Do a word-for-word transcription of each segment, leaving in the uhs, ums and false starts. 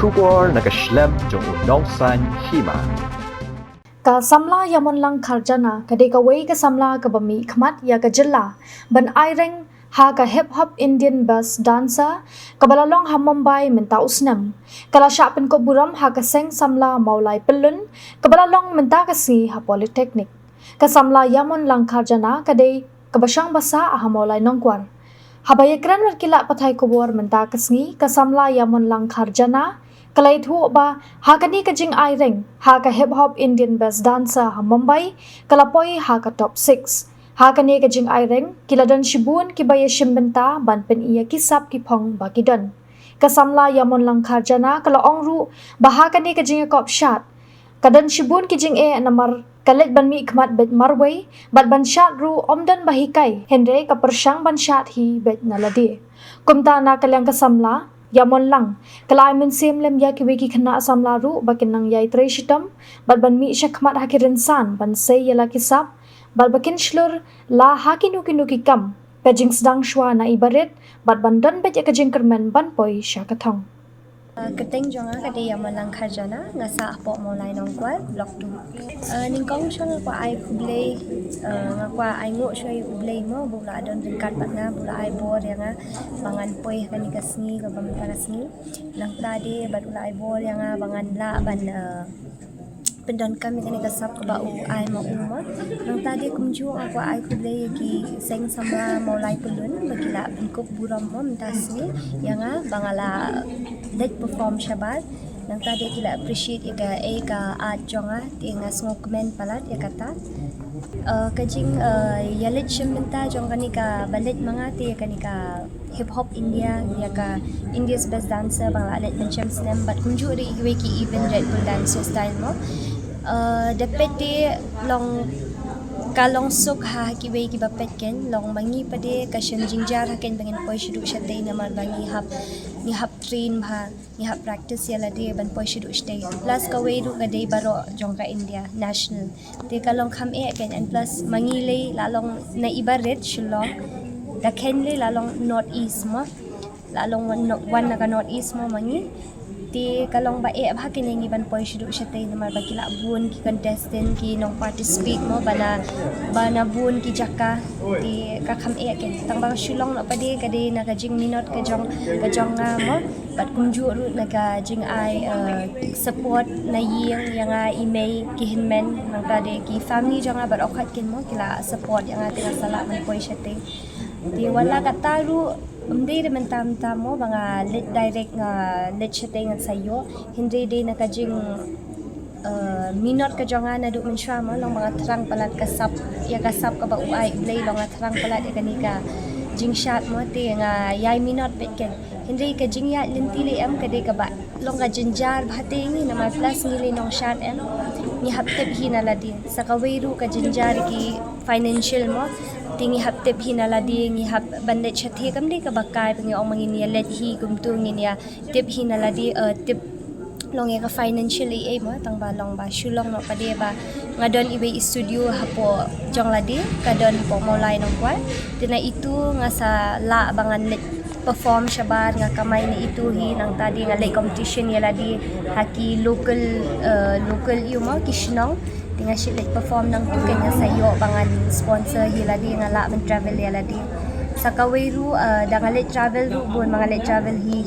Khubor na ka shlem jong u nongsaiñ hima. Ka samla Yamonlang Kharjana ka dei kawei ka samla kaba mih khmat ïa ka jylla ban aireng ha ka hip hop Indian best dancer kaba la long ha Mumbai mynta u snem. Ka la shah pynkup burom ha ka seng samla Mawlai Pyllun kaba la long mynta ka sngi ha Polytechnic. Ka samla Yamonlang Kharjana ka dei kaba shong basa ha Mawlai Nongkwar. Haba ïakren bad ki lad pathai khubor mynta ka sngi, ka samla Yamonlang Kharjana ka la ïathuh ba ha kane ka jingaireng ha ka hip hop Indian best dancer ha Mumbai ka la poi ha ka top six. Ha kane ka jingaireng ki la don shibun kiba ïashim bynta ban pyni ïa ki sap ki phong ba ki don. Ka samla Yamonlang Kharjana ka la ong ruh ba ha kane ka jingïakop shad ka don shibun ki jingeh namar ka leit ban mih khmat beit marwei bad ban shad ruh ym don ba hikai, hynrei ka pyrshang ban shad hi beit na lade. Kumta na ka liang ka samla Yamonlang ka la ai mynsiem lem ïa kiwei ki khynnah samla ruh ba kin nang ïai trei shitom bad ban mih sha khmat ha ki rynsan ban sei ïa la ki sap bad ba kin shlur la ha kino kino ki kam. Ka jingsdang shuwa na i barit bad ban don beit ïa ka jingkyrmen ban poi sha ka thong. Uh, kyrteng jong nga ka dei Yamonlang Kharjana, nga sah hapoh Mawlai Nongkwar, Block two. Uh, nyngkong shuwa nga kwah ai khublei, uh, nga kwah ai nguh shuwa ïa U Blei mo, ba u la don ryngkat bad nga, ba u la ai bor ïa nga ba ngan poi ha kane ka sngi, kaba mynta ka sngi. Nangta de bad u la ai bor ïa nga ba ngan lah ban, uh, pyndonkam ïa kane ka sap kaba u ai ma u mo. Nangta de kumjuh nga kwah ai khublei ïa ki seng samla Mawlai Pyllun ba ki la pynkup burom mo mynta sngi ïa nga ba nga la leit perform shabar. Nangta de ki la appreciate ïa kaei ka art jong nga, te nga sngewkmen palat ïa kata. Uh, ka jing, uh, ïaleit shim bynta jong kane kaba leit ma nga te ïa kane ka Hip Hop India, ïa ka India's Best Dancer ba nga la leit mynshem snem, bad kumjuh ruh ïa kiwei ki event Red Bull Dancer Style mo. Uh, da peit te long, ka long suk ha kiwei kiba peit ken, long ma ngi pat de ka shem jingjar ha ken ba ngin poi shaduh shatei namar ba ngi hap, ngi hap train bha, ngi hap practice ïa lade ban poi shaduh shatei. Plus kawei ruh ka dei baroh jong ka India national. Te ka long kham eh ken, and plus ma ngi lei la long na iba rit Shillong, da ken lei la long North East mo, la long wan, wan na ka North East mo ma ngi. Te ka long ba eh bha ken ïa ngi ban poi shaduh shatei namar ba ki la bun ki contestant ki nong participate mo, ba na, ba na bun ki jaka. Te ka kham eh ken, tang ba ka Shillong noh pat de ka dei na ka jingminot ka jong, ka jong nga mo. Bad kumjuh ruh na ka jingai, eh, support na ïing ïa nga, i mei, ki hynmen, nangta de ki family jong nga baroh khoit kin mo ki la support ïa nga te nga sa lah ban poi shatei. Te wat la katta ruh ym dei da mynta mynta mo ba nga leit direct, nga leit shatei ngan sa ïoh, hynrei dei na ka jing, eh, minot ka jong nga naduh mynshuwa mo, long ba nga thrang palat ka sap, ïa ka sap kaba u ai U Blei, long nga thrang palat ïa kane ka jingshad mo, te nga ïai minot beit ken. Hynrei ka jingïaid lynti lei em, ka dei kaba long ka jynjar bha te ïa ngi namar plus ngi lei nongshad em, ngi hap tip hi na lade. Sa kawei ruh ka jynjar ki financial mo, te ngi hap tip hi na lade, ngi hap ban leit shatei, kam dei kaba kai ba ngi ong ma ngin ïaleit hi kumtu, ngin ïa tip hi na lade, eh, tip long ïa ka financial ei ei mo, tang ba long ba shu long noh pat de ba nga don iwei i studio hapoh jong lade, ka don hapoh Mawlai Nongkwar. Te na itu nga sa lah ba ngan leit perform shabar, nga kamai na itu hi, nangta de nga leit competition ïa lade ha ki local, eh, local ïa u mo, ki shnong. Te nga shu leit perform nangtu ken, nga sa ïoh ba ngan sponsor hi lade, nga lah ban travel ïa lade. Sa kawei ruh, eh, da nga leit travel ruh bun ba nga leit travel hi,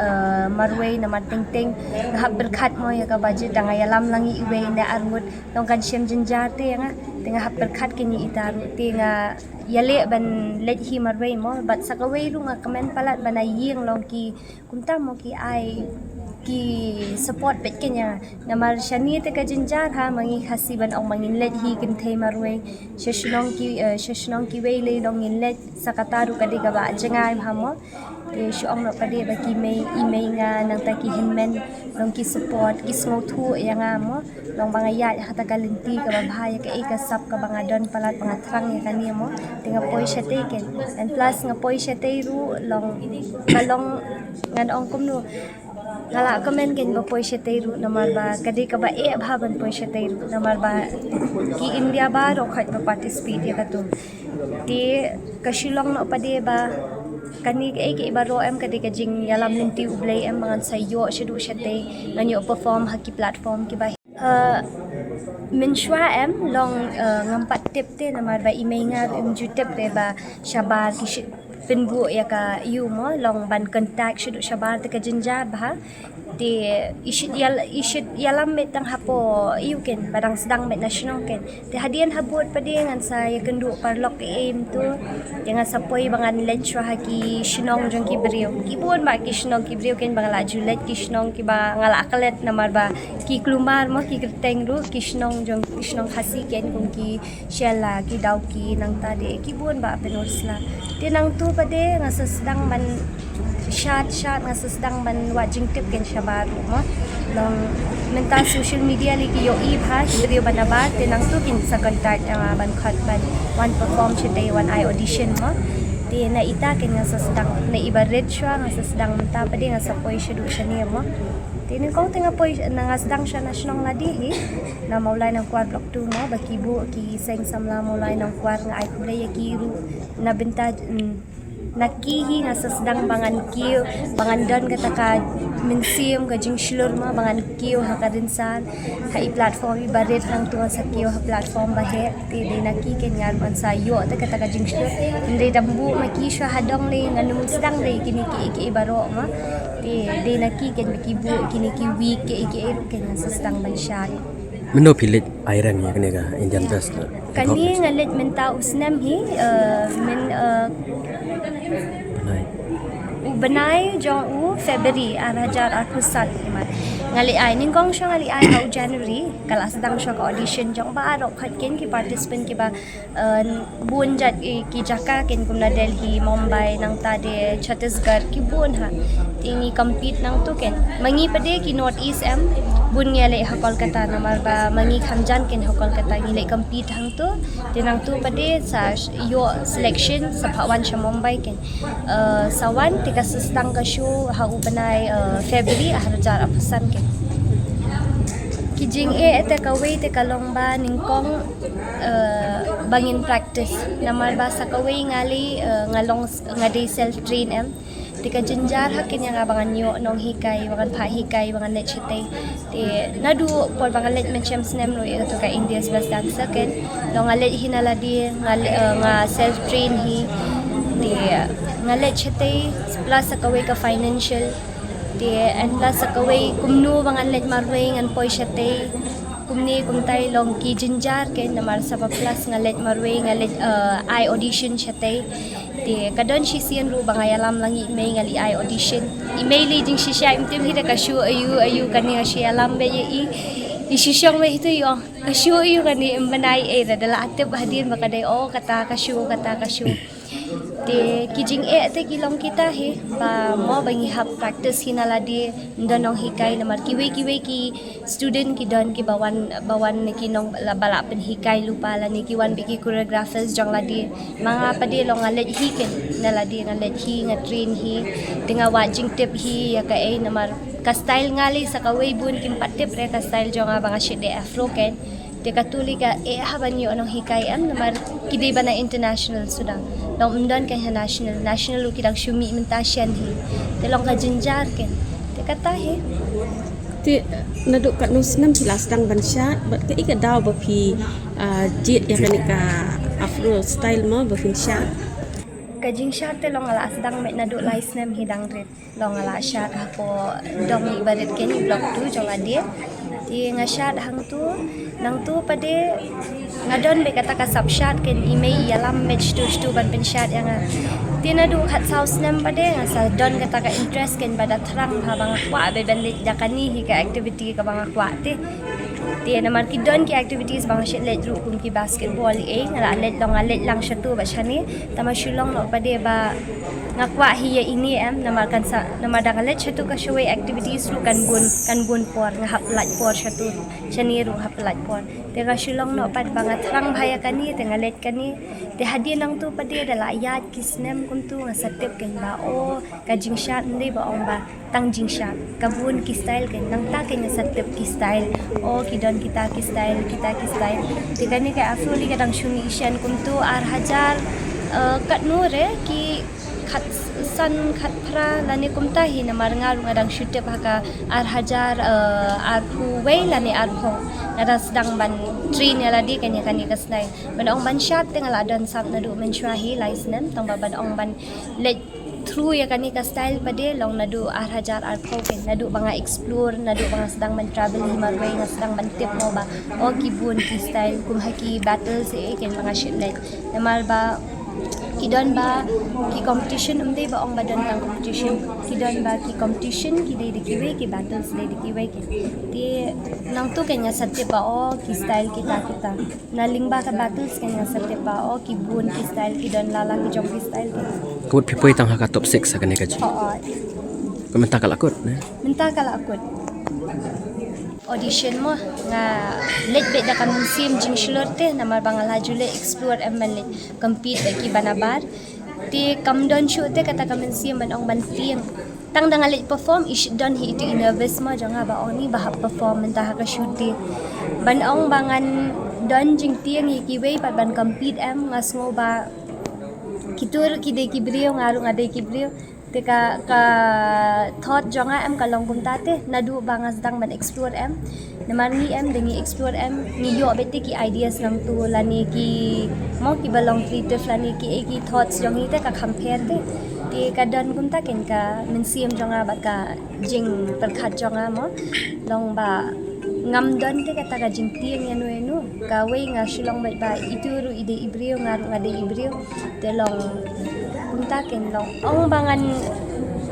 eh, marwei namar teng teng nga hap pyrkhat mo ïa ka budget, da nga ïalam lang ïa iwei ne arngut, long kan shem jynjar te ïa nga, te nga hap pyrkhat ken ïa ita ruh, te nga ïaleh ban leit hi marwei mo. Bad sa kawei ruh nga kmen palat ba na ïing long ki, kumta mo, ki ai, ki support beit ken ïa nga. Namar shane te ka jynjar ha ma ngi Khasi ban ong ma ngin leit hi kynthei marwei. Sha shnong ki, eh, sha shnong kiwei lei long ngin leit, sa kata ruh ka dei kaba jngai bha mo. Te shu ong noh pat de ba ki mei, i mei nga nangta ki hynmen long ki support, ki sngewthuh ïa nga mo. Long ba nga ïaid ha kata ka lynti kaba bha ïa kaei ka sap kaba nga don palat ba nga thrang ïa kane mo. Te nga poi shatei ken. And plus nga poi shatei ruh long, ka long, ngan ong kumno, nga la kmen ken ba poi shatei ruh namar ba ka dei kaba eh bha ban poi shatei ruh namar ba ki India baroh khoit ba participate ïa katu. Te ka shu long noh pat de ba Kane kaei kaei baroh em ka dei ka jingïalam lynti U Blei em ba ngan sa ïoh shaduh shatei, ngan ïoh perform ha ki platform kiba, eh, mynshuwa em long, eh, ngam pat tip te namar ba i mei nga ruh im ju tip re ba shabar ki shu pynbuh ïa ka ïu mo, long ban contact shaduh shabar te ka jynjar bha. Te i shit ïal-, i shit ïalam beit tang hapoh ïu ken, ba dang sdang beit na shnong ken. Te hadien habud pat de ngan sa ïakynduh paralok ei ei mynta. Te ngan sa poi ba ngan leit shuwa ha ki shnong jong ki briew. Ki bun bha ki shnong ki briew ken ba nga la ju leit, ki shnong kiba nga la klet namar ba ki kulmar mo, ki kyrteng ruh, ki shnong jong, ki shnong Khasi ken kum ki Shella, ki Dawki, nangta de ki bun bha Pynursla. Te nangtu pat de nga sa sdang ban shad shad, nga sa sdang ban wad jingtip ken shabar ruh mo. Long mynta social media lei ki ïohi bha ki briew ba nabar, te nangtu kin sa contact ïa nga ban khot ban wan perform shatei, wan ai audition mo. Te na ita ken nga sa sdang, na iba rit shuwa nga sa sdang, mynta pat de nga sa poi shaduh shane mo. Te nyngkong te nga poi, na nga sdang shuwa na shnong lade hi, na Mawlai Nongkwar Block two mo, ba ki buh ki seng samla Mawlai Nongkwar, nga ai khublei ïa ki ruh na bynta, mm, na ki hi nga sa sdang ba ngan kiew, ba ngan don kata ka mynsiem ka jingshlur mo, ba ngan kiew ha ka rynsan, ha i platform iba rit, hangtu ngan sa kiew ha platform ba heh. Te dei na ki ken ngan wan sa ïoh te kata ka jingshlur. Hynrei da buh ma ki shuwa ha dong lei ngan ym sdang dei kine kiei kiei baroh mo. Te dei na ki ken ba ki buh kine ki week kiei kiei ruh ken ngan sa sdang ban shad. Mynno phi leit ai reng ïa kane ka Indian Best? Kane nga leit mynta u snem hi, eh, myn, eh, Bnai. U bnai jong u February ar hajar arphew san, nga leit ai, nyngkong shuwa nga leit ai ha u January, ka la sdang shuwa ka audition jong baroh khoit ken ki participant kiba, eh, bun jait ki, ki jaka ken kum na Delhi, Mumbai, nangta de Chhattisgarh, ki bun ha. Te ngi compete nangtu ken. Ma ngi pat de ki North East em, bun ngi leit ha Kolkata namar ba ma ngi kham jan ken ha Kolkata, ngi leit compete hangtu. Te nangtu pat de sa ïoh selection sa phah wan sha Mumbai ken. Eh, sa wan te ka sa sdang ka show ha u bnai, eh, February ar hajar arphew san ken. Ki jingeh te kawei te ka long ba nyngkong, eh, ba ngin practice. Namar ba sa kawei nga lei, eh, nga long s-, nga dei self train em. Te ka jynjar ha ken ïa nga ba ngan ïoh nonghikai, ba ngan phah hikai, ba ngan leit shatei. Te naduh por ba nga leit mynshem snem ruh ïa kato ka India's Best Dancer ken, long nga leit hi na lade, nga le-, eh, nga self train hi. Te nga leit shatei, plus sa kawei ka financial. Te and plus sa kawei kumno ba ngan leit marwei ngan poi shatei. Kumne kumtai long ki jynjar ken namar sa ba plus nga leit marwei, nga leit, eh, ai audition shatei. Te ka don shisien ruh ba nga ïalam lang ïa i mei, nga leit ai audition. I mei lei jingshisha im tip hi da ka show aiu aiu kane, nga shu ïalam beit ïa i. I shu shong beit hi tu i ong ka show aiu kane, im bnai ei, da la tip hadien ba ka dei, oh, kata ka show, kata ka show. Te ki jingeh te ki long kita hi ba mo ba ngi hap practice hi na lade, ym don nonghikai namar kiwei kiwei ki student ki don kiba wan, ba wan na ki nong la, ba la pynhikai lypa lane ki wan bad ki choreographers jong lade. Ma nga pat de long nga leit hi ken na lade, nga leit hi, nga train hi. Te nga wad jingtip hi ïa kaei namar ka style nga lei sa kawei bun kim pat tip re, ka style jong nga ba nga shit de afro ken. Te katu lei ka eh ha ban ïoh nonghikai em namar ki dei ban na international suda. Long ym don ken ha national, national ruh ki dang shu mih mynta shen hi. Te long ka jynjar ken. Te kata hi. Te naduh katno snem phi la sdang ban shad, bad kaei ka daw ba phi, ah, jied ïa kane ka afro style mo ba phin shad? Ka jingshad te long nga la sdang beit naduh lai snem hi dang rit. Long nga la shad hapoh dong iba rit ken, i Block two jong lade. Te nga shad hangtu, nangtu pat de nga don beit kata ka sap shad ken, i mei i ïalam beit shatu shatu ban pynshad ïa nga. Te naduh khatsaw snem pat de nga sa don kata ka interest ken, ba da thrang bha ba nga kwah beit ban leit da kane hi ka activity kaba nga kwah te. Te namar ki don ki activities ba nga shait leit ruh kum ki basketball ei, nga la leit, long nga leit lang shatu bad shane. Tangba shu long noh pat de ba nga kwah hi ïa ine em, namar kan sa, namar da nga leit shatu ka shawei activities ruh kan bun, kan bun por, nga hap lait por shatu, shane ruh hap lait por. Te ka shu long noh pat ba nga thrang bha ïa kane, te nga leit kane. Te hadien nangtu pat de da la ïaid ki snem kumtu nga sa tip ken ba, oh, ka jingshad ym dei ba ong ba tang jingshad, ka bun ki style ken, nangta ken nga sa tip ki style. Oh, ki don kita ki style, kita ki style. Te kane ka afro lei ka dang shu mih shen kumtu ar hajar, eh, katno re, ki khatsan, khatphra lane kumta hi, namar nga ruh nga dang shu tip ha ka ar hajar, eh, arphew wei lane arphew. Nga dang sdang ban train ïa lade kan ïa kane ka style. Ban ong ban shad te nga la don sap naduh mynshuwa hi lai snem, tang ba ban ong ban leit through ïa kane ka style pat de long naduh ar hajar arphew kan, naduh ba nga explore, naduh ba nga sdang ban travel hi marwei, nga sdang ban tip mo ba o ki bun ki style kum ha ki battles eh kan ba nga shim leit. Namar ba ki don ba ki competition, um dei ba ong ba don tang competition, ki don ba ki competition ki dei da kiwei, ki battles dei da kiwei kan. Te nangtu kan nga sa tip ba o ki style kita kita. Na lyngba ka battles kan nga sa tip ba o ki bun ki style ki don la la ki jong ki style kan. Ka mut phi poi tang ha ka top six ha kane ka jing. Oh, oh. Ka mynta ka la kut ne? Mynta ka la kut. Audition mo, nga leit beit da ka mynsiem jingshlur te, namar ba nga la ju leh explore em ban leit compete bad kiba nabar. Te kam don shuh te kata ka mynsiem ban ong ban tieng. Tang da nga leit perform, i shu don hi itu i nervous mo jong nga ba ong ni ba hap perform mynta ha ka shoot te. Ban ong ba ngan don jingtieng ïa kiwei bad ban compete em, nga sngew ba kito ruh ki dei ki briew, nga ruh nga dei ki briew. Te ka, ka thought jong nga em ka long kumta te, naduh ba nga sdang ban explore em. Namar ngi em, da ngi explore em, ngi ïoh beit te ki ideas nangtu lane ki mo kiba long creative lane ki, eh, ki thoughts jong ngi te ka kham pher te. Te ka don kumta kan ka mynsiem jong nga bad ka jingpyrkhat jong nga mo. Long ba ngam don te kata ka jingtieng ïano ïano. Kawei nga shu long beit ba itu ruh i dei i briew, nga ruh nga dei i briew. Te long kumta kan long. Ong ba ngan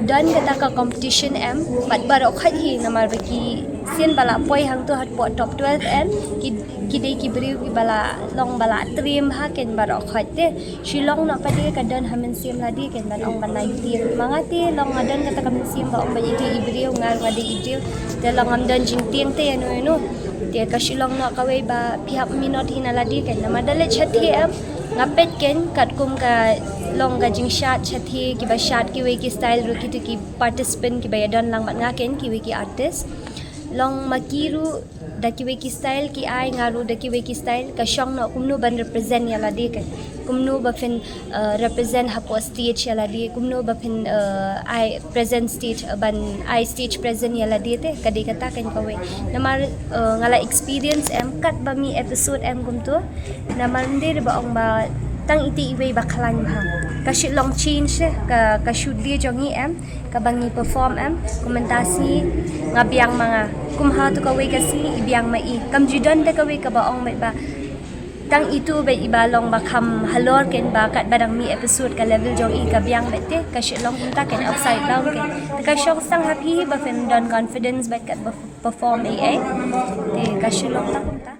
don kata ka competition em, bad baroh khoit hi namar ba ki sien ba la poi hangtu hapoh top twelve em, ki, ki dei ki briew kiba la long ba la triem ha kan baroh khoit te. Shu long noh pat de ka don ha mynsiem lade kan ban ong ban nai tieng. Ma nga te long nga don kata ka mynsiem ba ong ba ïa te i briew, nga ruh nga dei i briew. Te long ngam don jingtieng te ïano ïano. Te ka shu long noh kawei ba phi hap minot hi na lade kan. Namar da leit shathie em, nga peit kan katkum ka long ka jingshad shathie, kiba shad kiwei ki style ruh kito ki participant kiba ïa don lang bad nga kan kiwei ki artist. Long ma ki ruh da kiwei ki style ki ai, nga ruh da kiwei ki style, ka shong noh kumno ban represent ïa lade kan. Kumno ba phin, eh, represent hapoh stage ïa lade, kumno ba phin, eh, ai present stage, eh, ban ai stage present ïa lade te, ka dei kata kan kawei. Namar, eh, nga la experience em katba mi episode em kumto. Namar ym dei ba ong ba tang ite iwei ba khlaiñ bha. Ka shu long change eh, ka, ka shoot de jong ngi em. Kaba ngi perform em, kum mynta sngi nga biang ma nga. Kum ha tu kawei ka sngi i biang ma i. Kam ju don te kawei kaba ong beit ba tang itu beit iba long ba kham halor kan ba katba dang mih episode ka level jong i ka biang beit te, ka shu long kumta kan upside down kan. Te ka shong tang ha phi ba phin don confidence beit katba perform ei ei. Te ka shu long tang kumta.